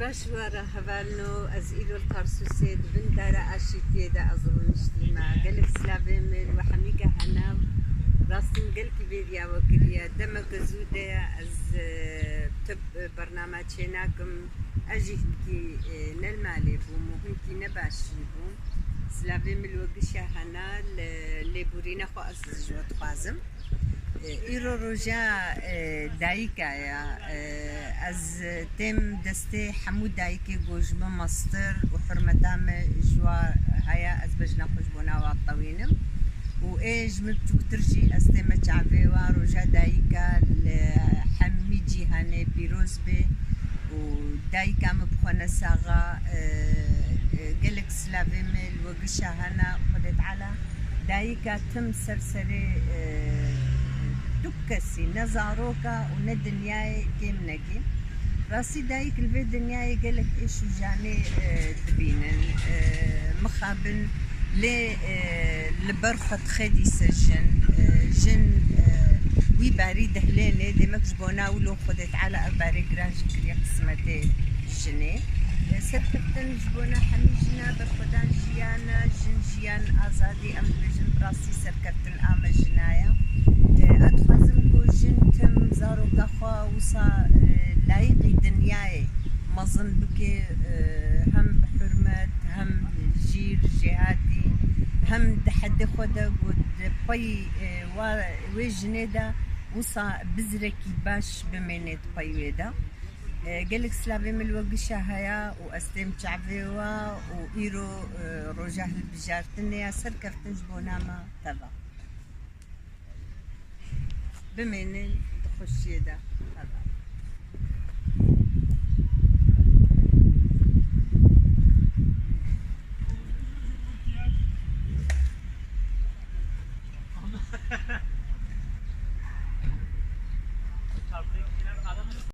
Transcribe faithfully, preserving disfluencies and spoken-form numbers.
Baş wara hevalno, ez îro li Tarsusê di bin dara aşîtiyê de ez rûniştîme. Gelek silavê min we hemî ge hene. Rastî min gelkî vêriya we kiriye. Demeke zû de ye ez, e, tib, e, bername çênakim. Ez jî hinkî, e, ne li malê bûm û hinkî ne baş jî bûm. Silavê min li we gişa hene, li lêborîna xwe ez ji we dixwazim. E, îro roja, e, dayika ye. E, ez têm destê hemû dayikê ku ji min mestir û hurmeta me ji wa heye, ez bejna xwe ji bona wa tewînim. Û ê ji min biçûktir jî ez tême çavê wa. Roja dayika li hemî cîhanê pîroz be û dayika min bi xwe ne sax e. E, e, gelek silavê me li we gişa hene. Xwedê Teala dayika tim ser serê, e, tu kesî, ne zaroka û ne dinyayê kêm nekî. Rastî dayik li vê dinyayê gelek êş û janê, e, dibînin, e, mixabin lê, e, li ber xwe dixê dîse jin, e, jin, e, wî barî dihilênê, demek ji bona wilo Xwedê Teala ev barê giran jî kiriye qismetê jinê. E, serkeftin ji bona hemî jina berxwedan jiyan e, jin jiyan azadî, em dibêjin bi rastî serkeftin a me jina ye. E, ez dixwazim ku jin tim zaroka xwe wisa, e, layîqî dinyayê mezin bike, e, hem bi hurmet, hem jîr, jêhatî, hem di hedê xwe de ku di pey, e, wa, wê jinê de wisa bizrekî baş bimêne di pey wê de. E, gelek silavê min li we gişa heye û ez têm çavê we û îro, e, roja hilbijartinê ya serkeftin ji bona me teva. Bimênin di xweşiyê de. Teva.